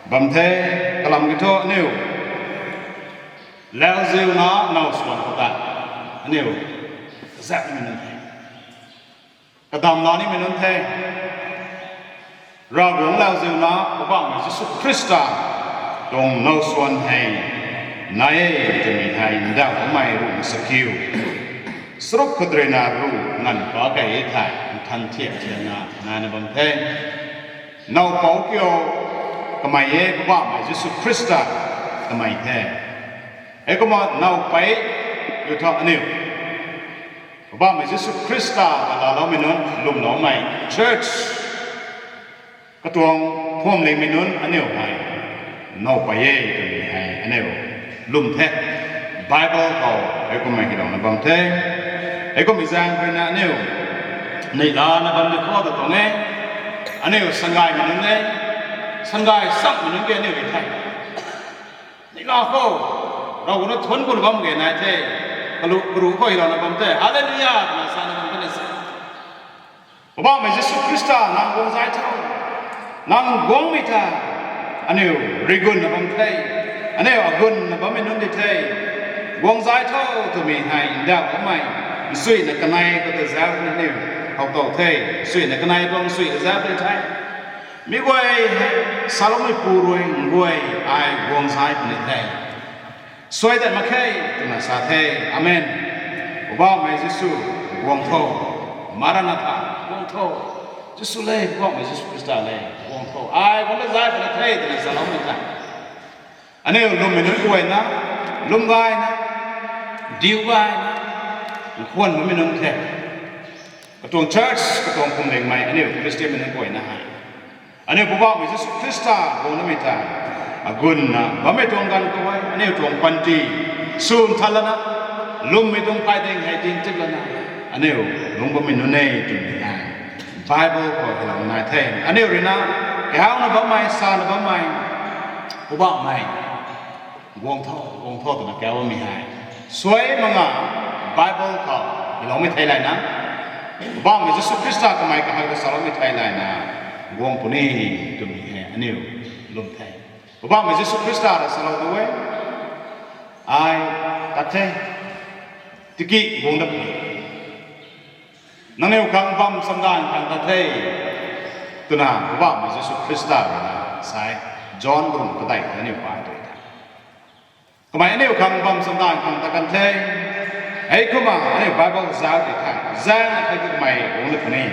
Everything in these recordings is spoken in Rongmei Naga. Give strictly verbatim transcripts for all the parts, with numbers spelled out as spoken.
Bam the, kalam kiu thu aniu lauziu na now swan khou ta aniu kazapmei nunc the. Kadam la nimei nunc the. Ravguangc lauziu na Poubauhmei Jisu Khrista tuang now swan hei nai e twmei hei ndauhmei ruhna sa kiu. Saruk khat rui na ruh nganv pa kei e thei nthan thiak thiakna naina bam the. Now pou kiu kamei e, Poubauhmei Jisu Khrista kamei the. Heikumna now pei kiu thu aniu Poubauhmei Jisu Khrista ta laaloumei nunc, lwmloumei church katuang phuamlingmei nunc aniu hei now pei e twmei hei aniu lwm the. Bible khou heikummei kilouna bam the. Heikummei zaeng ruina aniu neihlana bam di khou ta tuang e. Aniu sangaymei nunc e, sangay sakmei nunc ke aniu di the. Neihla khou Ravguangc na thuanc kuna bam ge nai the. Kalu karu khou hilouna bam the, Hallelujah twna sana bam the na se. Poubauhmei Jisu Khrista nang guang zai tho. Nang guangmei ta aniu rigunna bam the. Aniu agunna bammei nunc di the. Guang zai tho twmei hei ndauh bammei nsuina kanei khou ta zauc ni aniu how tow the. Nsuina kanei tuang nsuina zauc di the. Mi guay hei saloumei pu rui nguay ai guang zai puni the. Suai dat mak khe twna sa the. Amen. Poubauhmei Jisu, guang tho. Maranatha, guang tho. Jisu le, Poubauhmei Jisu Khrista le, guang tho. Ai guang dat zai puni the twna saloumei ta aniu lwmmei nunc guayna, lwm gayna, diu gayna, nkhwan bammei nunc the. Katuang church, katuang phuamlingmei aniu Khristianmei nunc guayna hei aniu Poubauhmei Jisu Khrista guangnamei ta agunna bammei tuang ganv khou hei aniu tuang panty swn than lana, lwmmei tuang phay ding hei ding tik lana aniu lungc bammei nunc e twmei hei Bible khou hilouna nai the. Aniu ruina kahauna bammei, sana bammei, Poubauhmei, guang tho, guang tho twna kau bammei hei suai mak nga. Bible khou hiloumei thei layna, Poubauhmei Jisu Khrista kamei kahak ta saloumei thei layna guang puni twmei hei aniu lwm the. Poubauhmei Jisu Khrista ra salou tu e, ai tat the, tiki guang dat puni. Nangniw khang bam chamdanv khang tat the, twna Poubauhmei Jisu Khrista ruina sa e. John run padeih ta aniu pa tu the. Kamei aniu khang bam chamdanv khang tat kan the. Heikumna aniu Bible zauc tei the, zaeng akhei kamei guang dat puni.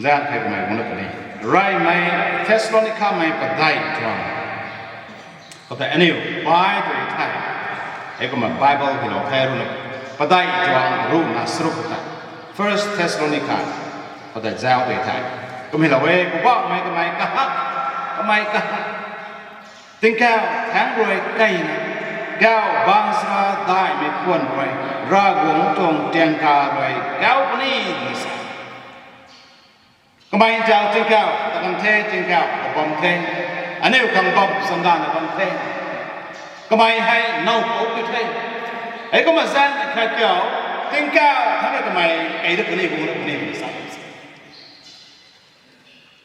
Zaeng akhei kamei guang dat puni. Reymei Thessalonicamei padeih tuang khou tei aniu pai tu the. Heikumna Bible hilou the ruina, padeih tuang ruhna saruk khou tei, First Thessalonica khou tei zauc tu the. Kum hilou e, Poubauhmei kamei kahak, kamei kahak, tingkauh thaengc rui keyna, kau baanchara daihmei khwan rui, Ravguangc tuang tiangka rui kau puni twna sa. Kamei tau tingkauh ta kan the, tingkauh khou bam the. Aniu khang bam chamdanvna bam the. Kamei hei now pou tu the. Heikumna zaeng khat kiu, tingkauh thaengc rui kamei key dat puni, guang dat puni twna sa.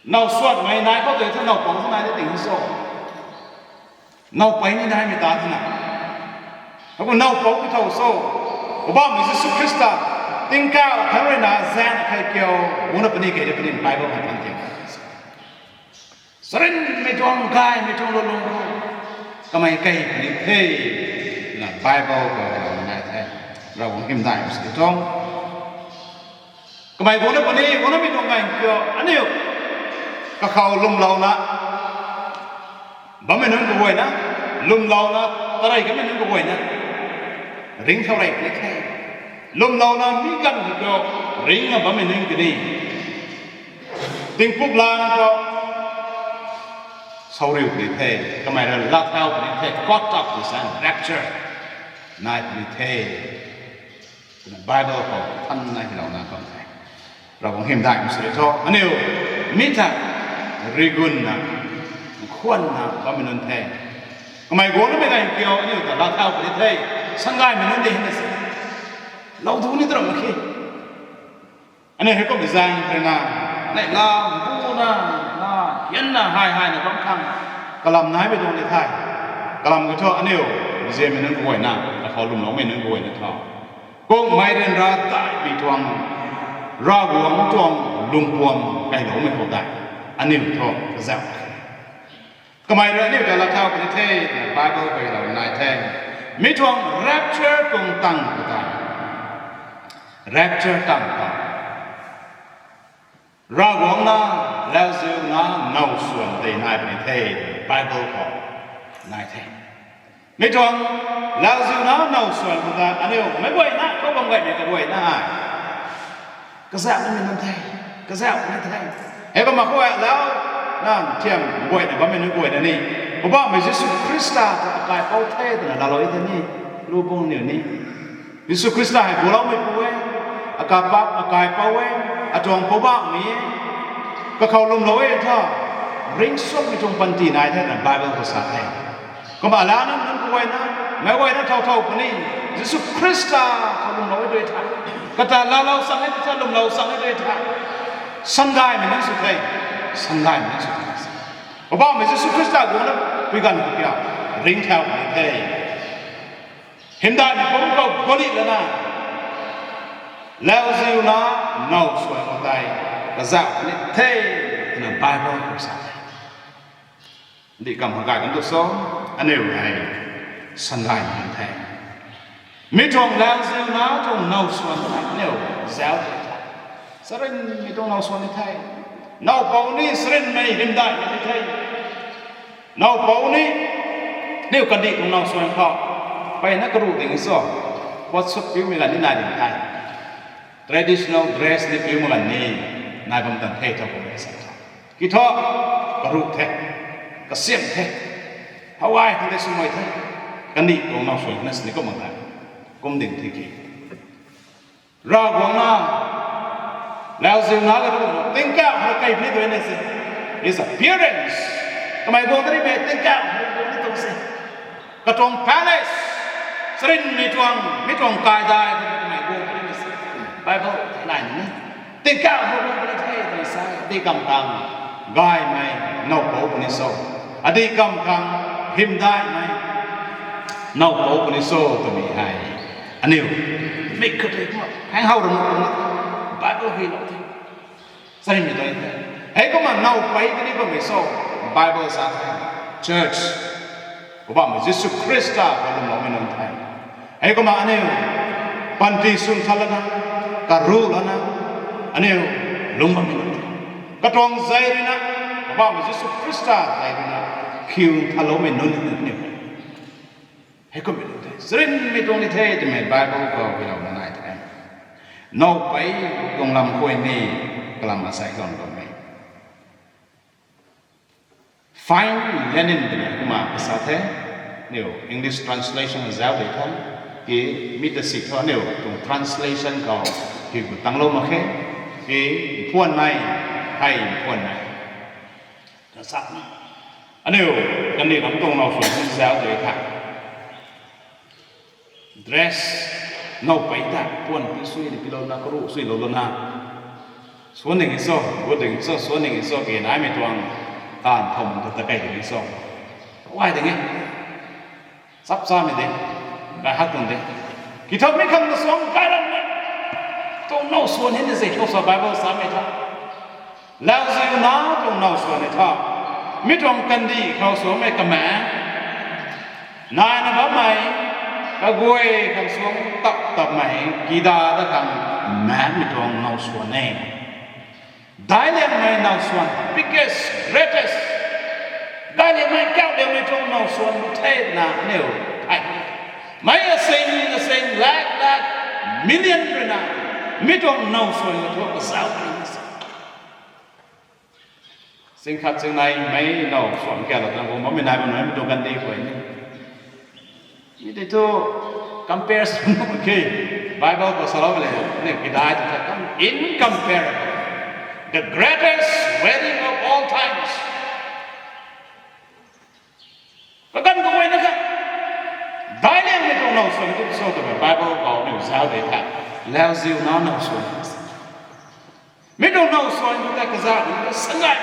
Now swanmei nai khou tei thu now pou thu nai de ting so. Now pei ni naimei ta thena. Heikumna now pou ki tho so, Poubauhmei Jisu Khrista tingkauh thaengc ruina zaeng akhei kiu guang dat puni, key dat puni Bible khang than the. Sarinmei tuang, gaymei tuang lou lung khou kamei key puni the, twna Bible khou nai the. Ravguangc hymdaih sw tuang. Kamei guang dat puni, guang datmei tuang ganv kiu aniu kakhou lwmlouna bammei nunc kaguayna, lwmlouna tarey kanmei nunc kaguayna ringcthau rey puni the. Lwmlouna mi ganv kiu ringna bammei nunc kani, tingpuk lang khou sauriu puni the, kamei rui laathau puni the, caught up with an rapture nai puni the, twna Bible khou thanna hilouna bam the. Ravguangc hymdaih sw thu aniu mi ta rigunna, nkhwanna bammei nunc the. Kamei guang datmei ganv kiu aniu ta laathau puni the, sanggaymei nunc de hina se. Lou du ni tram mak khe. Aniu heikumna zaeng ruina, neihla, mbuna, na, hian Na hei hei na bam khang kalam naimei tuang ni the. Kalam kiu thu aniu ziamei nunc kaguayna, akhou lwmloumei nunc kaguayna thu, kummei ryanra daihmei tuang, Ravguangc tuang lungpuam kailoumei khou tei aniu thu kazauh the. Kamei rui aniu ta laa thau puni the, Bible khou lou nai the. Mi tuang rapture tuang tang khou tei, rapture tang khou Ravguangc na, lauziu na, now swan tei nai puni the, Bible khou nai the. Mi tuang lauziu na, now swan khou tei aniu meic guayna, khou bam gaymei kaguayna hei kazauh nimei nunc the, kazauh ni the. Heikumna khou lau, na thiam guayna bammei nunc guayna ni, Poubauhmei Jisu Khrista ta akaipouc the twna laalou e tei ni, lu bung niw ni, Jisu Khrista hei guloumeipu e, akapap, akaipouc e, atuang Poubauhmei e, kakhou lwmlou e thu, ringcsuangmei tuang panty nai the na Bible khou sa the. Kumna la nunc nunc kaguayna, meic guayna thau thau puni, Jisu Khrista khou lwmlou e tui the. Kata laalou sang e tui the, lwmlou sang e tui the. Sangaymei nunc sw the, sangaymei nunc sw the. Poubauhmei Jisu Khrista guangna pui ganv khou kiu ringcthau puni the. Hymdaihmei pumc khou guali lana, lauziu na, now swan khou tei kazauh puni the, twna Bible khou sa the. Dihkam hak gay kan tu so, aniu hei sangaymei nunc the. Mi tuang lauziu na tuang now swan tei aniu zauc the. Charynmei tuang now swan ni the. Nowpou ni charynmei hymdaihmei ni the. Nowpou ni, aniu kandih tuang now swan khou, mpeyna karuh ding e so, coat suit piumei ganv ni nai ding the. Traditional dress ni piumei ganv ni nai bam tan the thu kummei sa tho. Kiu thu, karuh the, kasiam the, how gay khang tei swmei the, kandih tuang now swan na sini kum mak the, kum ding the ki. Ravguangc na, lauziu na le kum tingkauh khou kei puni tui ni se. His appearance. Kamei guang tei mei tingkauh khou guang ni tuang se. Katuang palace, charynmei tuang, mi tuang kaidai khou kamei guang puni se. Bible nai ni, tingkauh khou guang puni the twna sa, dihkam khang gaymei nowpou puni so, adihkam khang hymdaihmei nowpou puni so twmei hei aniu mik khat rui kumna phaeng how rana kumna Bible hei lou the. Charynmei tuang the. Heikumna nowpei kani bammei so, Bible sa the, church, Poubauhmei Jisu Khrista khou lwmloumei nunc the. Heikumna aniu panty swn tha lana, karuh lana, aniu lung bammei nunc the. Katuang zei rui na, Poubauhmei Jisu Khrista zei rui na, khiu thaloumei nunc ni aniu hei kummei nunc the. Charynmei tuang ni the twmei Bible khou hei lou na nai the. Nowpei tuang lam khou ni, kalam asei tuang tuang e. Fine linen twna kumna kasa the. Aniu English translation zauc de the. Ki mi ta si thu aniu tuang translation khou hi gu tanglou mak khe. Ki mpuanmei, hei mpuanmei ta sa ni. Aniu kandih lam tuang now swan zauc de the. Dress, nowpei ta puan pi sui ni pilou na, karuh sui lou lou na, swan ding e so, gut ding e so, swan ding e so, ke naimei tuang taanv thau ta ta kei ding e so, gay ding e. Chap chamei de, gay hak tuang de. Kithaumei khang na suang gay ranmei tuang now swan hei ni zei khou sa Bible samei tha. Lauziu na tuang now swan e tha. Mi tuang kandih khou suangmei kamaengc, naina bammei, kaguay khang suang tap tapmei, kida ta khang maengmei tuang now swan e. Daic liangmei now swan, biggest, greatest. Daic liangmei, kauh liangmei tuang now swan bu the na aniu thay. Meic asing asing, lakh lakh, million rui na, mi tuang now swan na thu kazauh ni se. Sing khat sing nai mei now swan kialou tang kum bammei nai bam nai mi tuang kandih khou ni. Mi tei thu compare sw nuh mak khe. Bible khou saloumei le, aniu kidai tu the, incomparable. The greatest wedding of all times. Kaganv kaguayna kha, daic liangmei tuang now swan tu so twmei Bible khou aniu zauc de the. Lauziu na now swan, mi tuang now swan tu tei kazauh ni ta sa gay.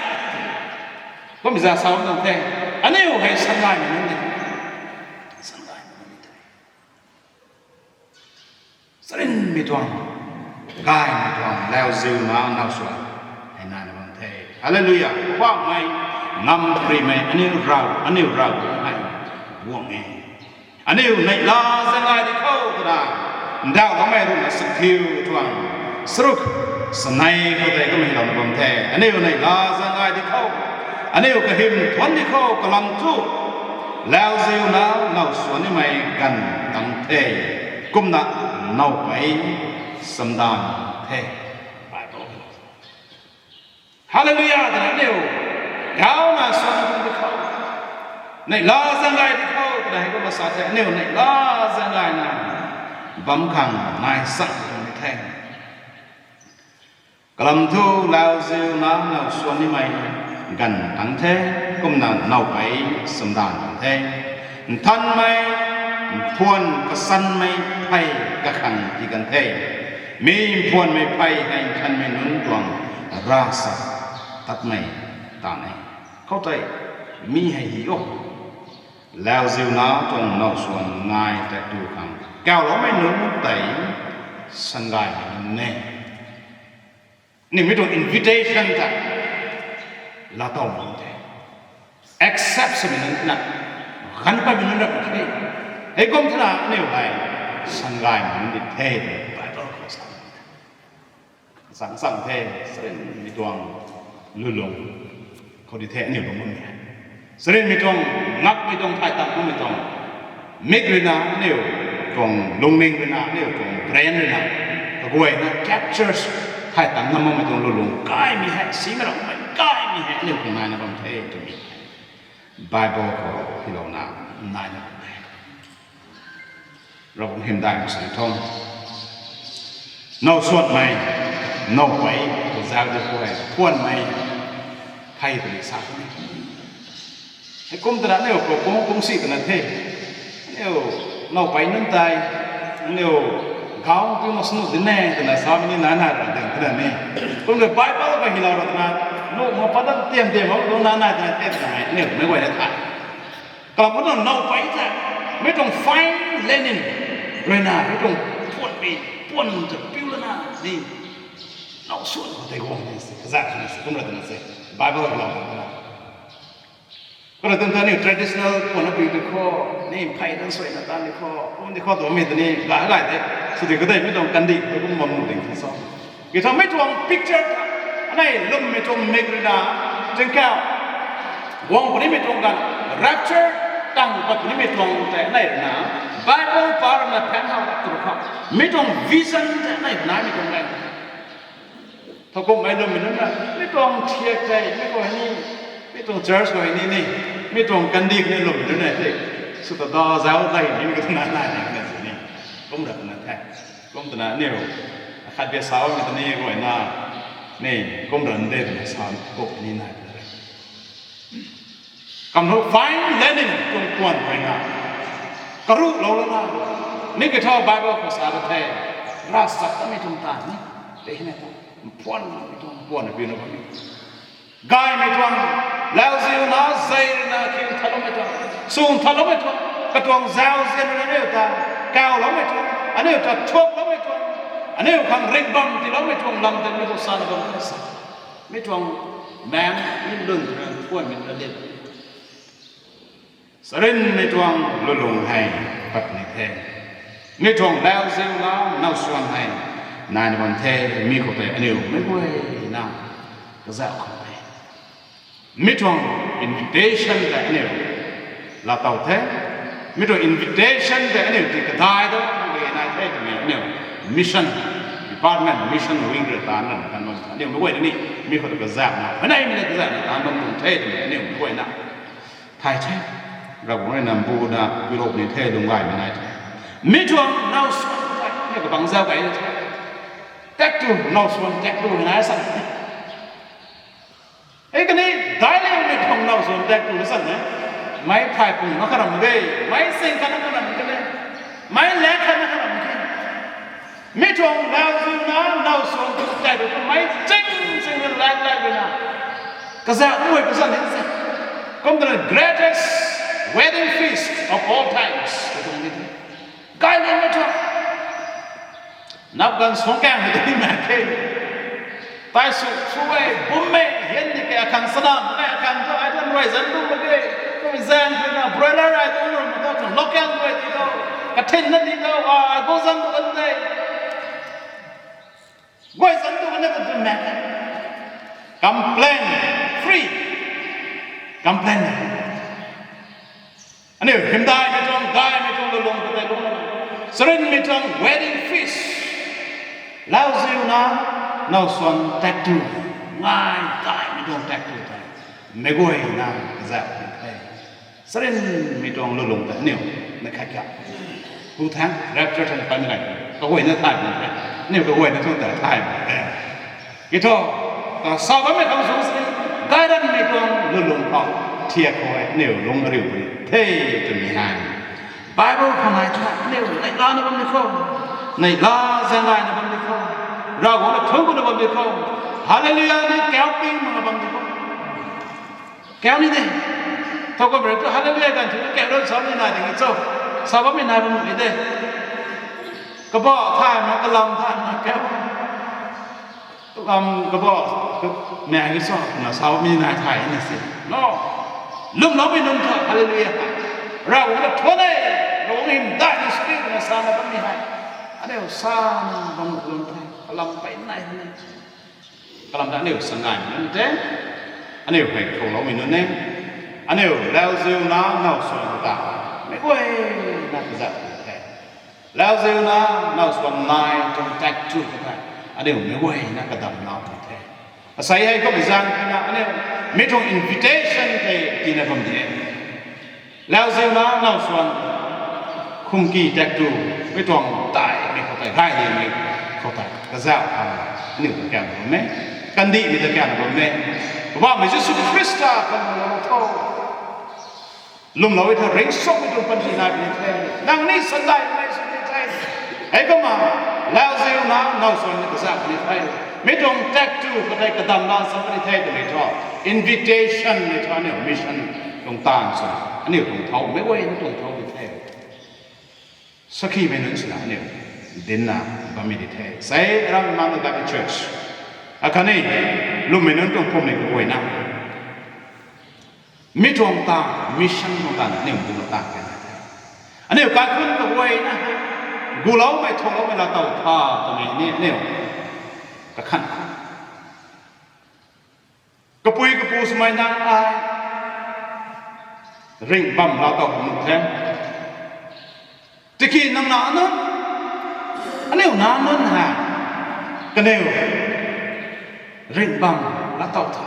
Kum za sa tuang the. Aniu hei sanggaymei nunc ni. Sanggaymei nunc ni the. Sarinmei tuang, gaymei tuang, lauziu na, nowsuan hei naina bam the. Hallelujah. Poubauhmei, ngamparymei, aniu Rav, aniu Rav hei guang e. Aniu neihla zaeng gay di khou twna, ndauhloumei ruhna sathiu tuang, saruk, sanei khou tei kumna hylouna bam the. Aniu neihla zaeng gay di khou, aniu kahym thuan di khou kalam thu, lauziu na, nowsuan nimei ganv tang the. Kumna nowpei samdan the. Bible Hallelujah twna aniu gauna suan di khou, neihla zaeng gay di khou twna hei kumna sa the. Aniu neihla zaeng gayna bam khang nai sang tuang di the. Kalam thu lauziu na, nowsuan nimei ganv tang the. Kumna nowpei samdan tang the. Nthanmei, mphuan kasanmei phey kakhang ti kan the. Mi mphuanmei phey hei nthanmei nunc tuang ravsap tatmei ta e. Khoutei mi hei hi o, lauziu na tuang nowsuan ngai tei tu khang kauloumei nunc tei sanggaymei nunc e. Nimei tuang invitation ta laatow nunc the. Accept swmei nunc na, ganv patmei nunc ra the. Heikum thena aniu hei sanggaymei nunc di the twna Bible khou sa. Sang sang the, sarinmei tuang lulung khou di the aniu lung bammei. Sarinmei tuang, ngakmei tuang, thay tang bammei tuang mik ruina aniu tuang lungning ruina, aniu tuang brain ruina kaguayna captures thay tang ngam makmei tuang lulung gaymei hei, simei ramhmei gaymei hei aniu khang naina bam the twmei Bible khou hylouna naina bam the. Ravguangc hymdaih mak sini thu, nowsuanmei, nowpei, kazauh di khou hei phuanmei phey twni sa kan e. Heikum twna aniu khou kung kungsi twna the. Aniu nowpei nunc tei, aniu gauna piu mak sini di ne twna samei ni nai nai ra ding twna ni. Kumna Bible khou hylou ra twna, nuh ma padan tiam tiam mak tuang nai nai twna the twna hei aniu meic guayna thay. Kalam khou tuang nowpei ta, mei tuang fine linen ruina, mei tuang phuanmei, phuan ta piu lana ni, nowsuan khou tei guang ni se, kazauh ni se, kumna twna se, Bible khou lau twna. Kumna twna ni traditional phuan na piu di khou, ni phey dan suaina tan di khou, kum di khou twmei ta ni, gay gay de, sw di khou tei mei tuang kandih, kum bam nuh ding the sa. Ki thu mei tuang picture ta, anei lwmmei tuang mik ruina, tingkauh guang punimei tuang ganv, rapture tang pat punimei tuang tei anei ruina, Bible pa ruina phaan how tu khou, mei tuang vision tei anei naimei tuang ganv. Thowkumhmei lwmmei nunc na, mei tuang thiak tei, mei khou hei ni, mei tuang church khou hei ni ni, mei tuang kandih khou ni lwmmei nunc na tei, sw ta da zauc tei ni mei khou twna nai ni na si ni, kum ra twna the. Kum twna aniu, akhat bia sa bammei ta ni guayna, ni, kum ra nde twna sa kuk ni nai twna re. Kamnu fine linen tuang phuan ruina, karuhlou lana, ni ki thu Bible khou sa ba the, ravsap tamei tuang ta ni, tei hei na ta, phuanmei tuang phuan na piuna bammei. Gaymei tuang, lauziu na, zei ruina, kiu nthanloumei tuang, sw nthanloumei tuang, katuang zauzian ruina aniu ta, kauloumei tuang, aniu ta thuakloumei tuang, aniu khang ringhbam tiiloumei tuang lam tei mi khou sana bam the sa. Mi tuang maeng, mi lun ruina phuanmei na lian. Sarinmei tuang lulung hei pat ni the. Mi tuang lauziu na, nowsuan hei naina bam the, mi khou tei aniu meic guayna kazauh khang the. Mi tuang invitation tei aniu laatow the. Mi tuang invitation tei aniu ti kadai do, nai the twmei aniu mission department, mission wing rui taanc rana taanc bam the. Aniu meic guayna ni, mi khou ta kazauhna, meic neimei na kazauhna taanc bam tuang the twmei aniu meic guayna thay the. Ravguangc rui na mbuna piulou ni the, lungc gaymei nai the. Mi tuang nowsuan tei aniu kabangc zauc gay the. Tak tu nowsuan tak tu nai sa the. E kani, daic liangmei tuang nowsuan tak tu na san e. Meic phay pung na karam de, meic sing khat na karam de le, meic laeng khat na karam de. Mi tuang lauziu na, nowsuan tu tak tu meic ching ching na laeng laeng na, kazauh guay pu san ni se. Kum twna greatest wedding feast of all times. Gay lin na thu. Nap ganv suang kaeng hei tei mak khe. Tai sw sw e, bum e, hian ni ke akhang sana, mak e akhang thu, ai tuang ruai zan tu mak e. Kum zaeng hei na, broiler ai tuang ru mak tho, local ruai ti tho. Kathin na ti tho, a, a, go zan tu kan de. Guay zan tu kan de tu tu mak e. Complain free. Complain. Aniu hymdaihmei tuang, gaymei tuang lulung khou tei lung. Charynmei tuang wedding feast. Lauziu na, now swan taektw. Ngai daihmei tuang taektw tei. Meic guayna kazauh the. Charynmei tuang lulung tei aniu na khat kha. Hu thang, rapture thang paimei nai. Kaguayna thay bam the. Aniu kaguayna tuang tei thay bam the. Ki thu, ta sa bammei khang sw si, gayranmei tuang lulung khou thiak khou e, aniu lung ariu puni the twmei hei. Bible khou nai thu, aniu neihla na bam di khou, neihla zaeng gayna bam di khou, Ravguangc na thuanc kuna bam di khou, Hallelujah ni kau ping mak na bam di khou. Kau ni de. Thow kamerei tu Hallelujah ganv thu kau ran sa ni nai ding cho. Sa bammei nai bam ni de. Kaba thay na, kalam thay na kau. Lam kaba, mei ki sa, na sa mi nai thay na si. No. Lwmloumei nunc thu, Hallelujah. Ravguangc na thuan e, Ravguangc hymdaihmei sw e na sa na bam ni hei. Aniu sa na bam lum the, kalam pey nai the. Kalam ta aniu sa ngai nunc the. Aniu hei khouloumei nunc e. Aniu lauziu na, now swan ta. Meic guayna kazauh the. Lauziu na, now swan nai tuang taektw khou tei, aniu meic guayna kadamlou puni the. Asei hei kummei zaeng khou na, aniu mi tuang invitation tei tina bam di e. Lauziu na, now swan, khumki taektw, mi tuang daihmei khou tei, gay dimei khou tei, kazauh khang, aniu ta kau na bam e. Kandihmei ta kau na bam e. Poubauhmei Jisu Khrista kan lou tho. Lwmlou e tho, ringcsuangmei tuang panty nai puni the. Nang ni sandai mei sw puni the. Hei kumna, lauziu na, now swan ni kazauh puni the. Mi tuang taektw khou tei kadamlou sa puni the twmei thu. Invitation ni thu aniu mission tuang taanv sw. Aniu tuang thau, meic guayna tuang thau di the. Sakhimei nunc swna aniu dinna bammei di the. Sei Ram Emmanuel Baptist Church akhatni lwmmei nunc tuang phummei kaguayna, mi tuang taanv, mission tuang taanv aniu dinna taanv kena the. Aniu kaikhunc kaguayna, guloumei thuakloumei laatow tha twmei ni aniu kakhan kha. Kapui kapu swmei nang ai ringh bam laatow nuh the. Tiki nang nac nunc, aniu nac nunc hei kaniw ringh bam laatow tha.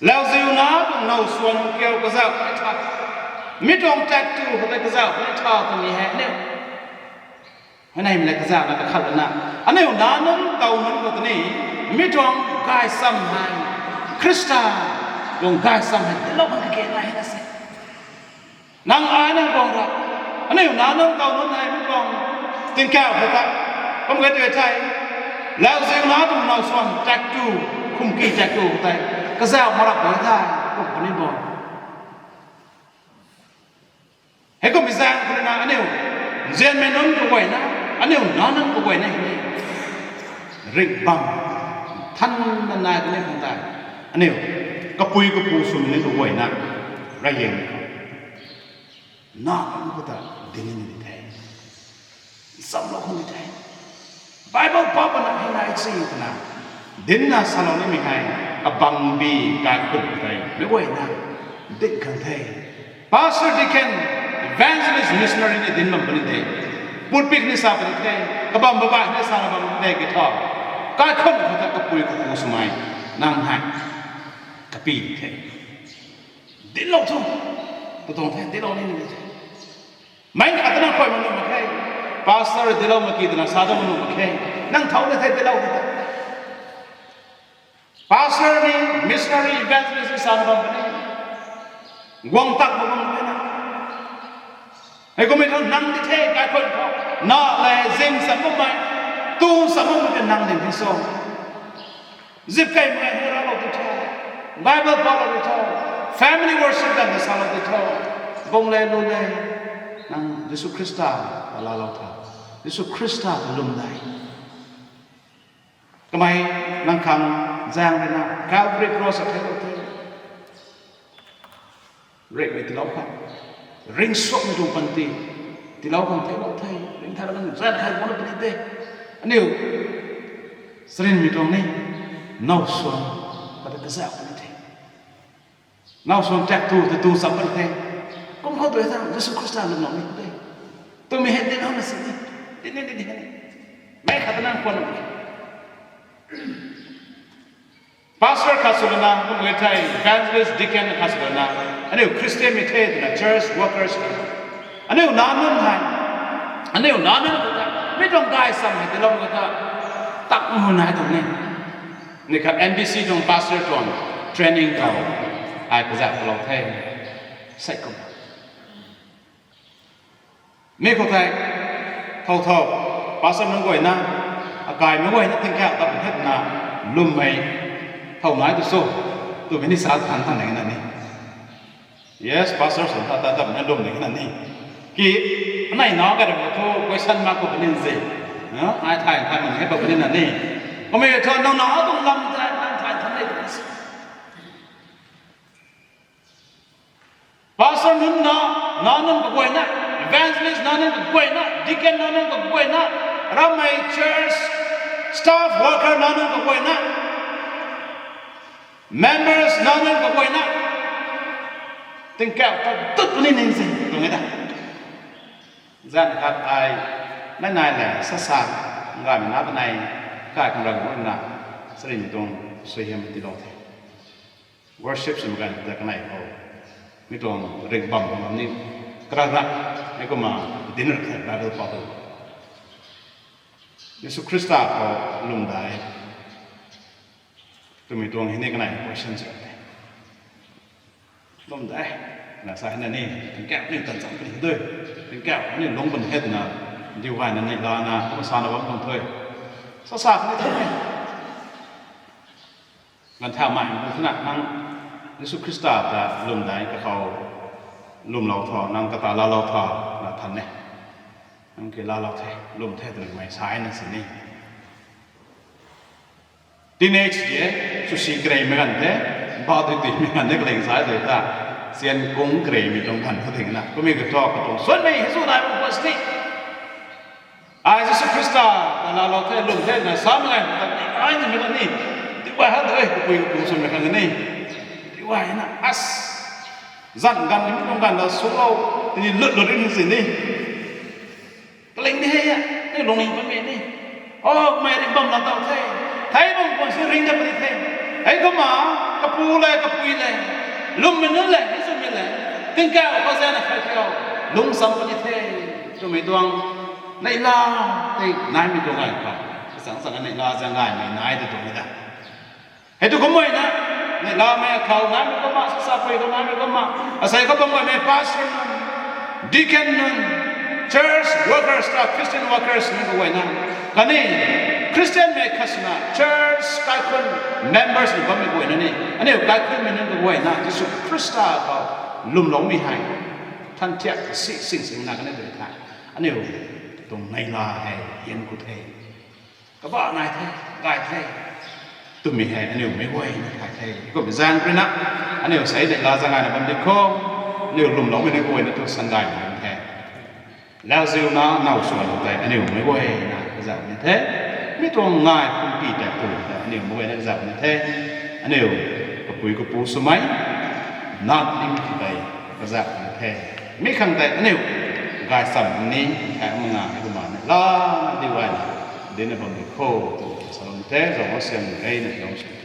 Lauziu na tuang now swan kiu kazauh puni tha. Mi tuang taektw khou tei kazauh puni tha twmei hei aniu hei neimei le kazauhna kakhat lana, aniu nac nunc tow nunc khou tei ni, mi tuang gaysam hei, Khrista tuang gaysam hei dinclou khang kage nai na se. Nang ai nang guang ra, aniu nac nunc tow nunc hei mi tuang tingkauh khou tei, kum khe tu thei, lauziu na tuang now swan taektw, khumki taektw khou tei kazauh mak rap tu thei, kum kani bo. Heikumhmei zaeng khou rui na aniu nzianmei nunc kaguayna, aniu nac nunc kaguayna hei ni ringh bam thanna nai tei ni khang tei, aniu kapui kapu swmei nunc kaguayna reyliangmei khou nac nunc khou ta dinc ni the. Nchamlou khang ni the. Bible pa pana hei nai si twna dinna salou nimei hei, kabangbi kaikhunc tei meic guayna dinc khang the. Pastor, deacon, evangelist, missionary ni dinc bam puni de. Pulpit ni sa puni the. Kabam babai ni sana bam puni de ki thu, kaikhunc khou ta kapui kapu swmei nang hei kapy di the. Dinclou thu, katuang the, dinclou ni ni the. Meic khat ta nang khuay mak nuh mak khe. Pastor dinclou mak ki twna sa dat mak nuh mak khe. Nang thau ni the dinclou khou ta. Pastor ni, missionary, evangelist ni sana bam puni. Guang tak mak bam puni na. Heikummei thu nang di the, kaikhunc khou nac le zing sa makmei, tu sa makmei ta nang ni di so. Zipkeymei hei raclou di tho. Bible palou di tho. Family worship ganv ta salou di tho. Bung le lu le. Nang Jisu Khrista ta laalou tho. Jisu Khrista ta lwm de. Kamei nang khang zaeng ruina Calvary Cross a theilou the. Ringmei tiilou khang. Ringcsuakmei tuang panty tiilou khang theilou the. Ringcthau kan zan khai buna puni de. Aniu charynmei tuang ni. Now swan. Kata kazauh puni the. Now swan tak tu, tu, tu cham puni the. Kum khou tu e thang, Jisu Khrista lwmlou ni de. Twmei hei dinc howna si ni. Dinc ni, dinc ni, dinc ni. Mei khat nang khwan ni. Pastor khat sw lana, kum e thei, evangelist, deacon khat sw lana. Aniu Christian mei the twna, church workers. Aniu nac nunc hei. Aniu nac nunc khou ta. Mi tuang gay sam hei tiilou khou ta. Tak mun hei tuang ni. Ni khat N B C tuang pastor tuang training khou. Ai kazauh talou the. Sei kum. Mi khou thei, thow thow, pastor nunc guayna, akaimei guayna tingkauh tat hetna, lwmmei, thow nai tu sw, twmei ni sa than than na ni. Yes, pastor sw ta ta tat na lwm ni na ni. Ki, anei na ka ram thu, question mark khou puni zi. Ai thay thay man hei pa puni na ni. Kummei thu, nang na tuang lam ta, nang thay thay ni. Pastor nunc na, nac nunc kaguayna, evangelist nac nunc kaguayna, deacon nac nunc kaguayna, ramei church, staff worker nac nunc kaguayna, members nac nunc kaguayna, tingkauh ta tut puni ning si, tuang e ta. Zan khat ai, nai nai le, sa sa, ngaymei na ta nai, kai khang rang na, charynmei tuang suaihiam tiilou the. Worship swmei ganv ta kanei khou. Mi tuang ringh bam khou ni. Karak rak. Hei kumna dinner khat Bible pa tu. Jisu Khrista khou lwm dai. Twmei tuang hei ni kanei question sw the. Lwm dai. Na sa hei na ni. Tingkauh ni tan cham puni dui. Tingkauh ni lungc pun hetna. Diu gayna ni lana. Kumna sa na bam tuang thui. Sa sa kani thui. Ganv thaumei pu thuna nang Jisu Khrista ta lwm dai kakhou lwmlou tho, nang kata laalou tho, na than e. Nang ki laalou the, lwm the twna mei sa na sini. Teenage de, swsi kareymei ganv the, bau tui tuimei ganv de kaleng sa tei ta, sian kung kareymei tuang ganv khou ding na. Kummei kathu katuang suanmei hei zu nai bam khwan sini. Ai Jisu Khrista ta laalou the, lwm the na sa mak e, ta ni ai ni mi ni. Tiway ha de, kapui kapu swmei khang ni. Tiway na, as. Zan ganv ni mi tuang ganv ta swlou, tini lut lut ri ni sini. Kaling ni hei a, ni lungning pamei ni. O, mei ring bam na taw the. Thei bam khwan si ring da puni the. Hei kumna, kapu le, kapui le. Lwmmei nunc le, ni swmei le. Tingkauh khou zana khai kiu. Lung sam puni the. Twmei tuang, neihla, tei naimei tuang gay khou. Chang chang neihla zang gaymei nai tei tuang e ta. Hei tu kummei na, neihlamei khou naimei kumna, sasa pui khou naimei kumna, asei khou bam gaymei pastor nunc, deacon nunc, church workers ta, Christian workers nunc kaguayna. Khatni, Christian mei khat swna, church kaikhunc members nunc bammei guayna ni. Aniu kaikhunmei nunc kaguayna, Jisu Khrista khou lwmloumei hei. Than thiak si sing sing na kani tei the. Aniu tuang neihla hei, hian khou the. Kabah nai the, gay the. Twmei hei, aniu meic guayna thay the. Kum zaeng ruina, aniu sei neihla zang gayna bam di khou, aniu lwmloumei ni guayna tu san gay bam the. Lauziuna, now swan tei, aniu meic guayna kazauh ni the. Mi tuang ngai pumpi tei tu tei, aniu meic guayna kazauh ni the. Aniu, kapui kapu swmei, nac ning tei, kazauh ni the. Mi khang tei, aniu, gay sam ni, kai manga, kumna ni, la, di guayna, dina bam di khou, tu, salou ni the, zauc siam ni, ei, na, zauc siam.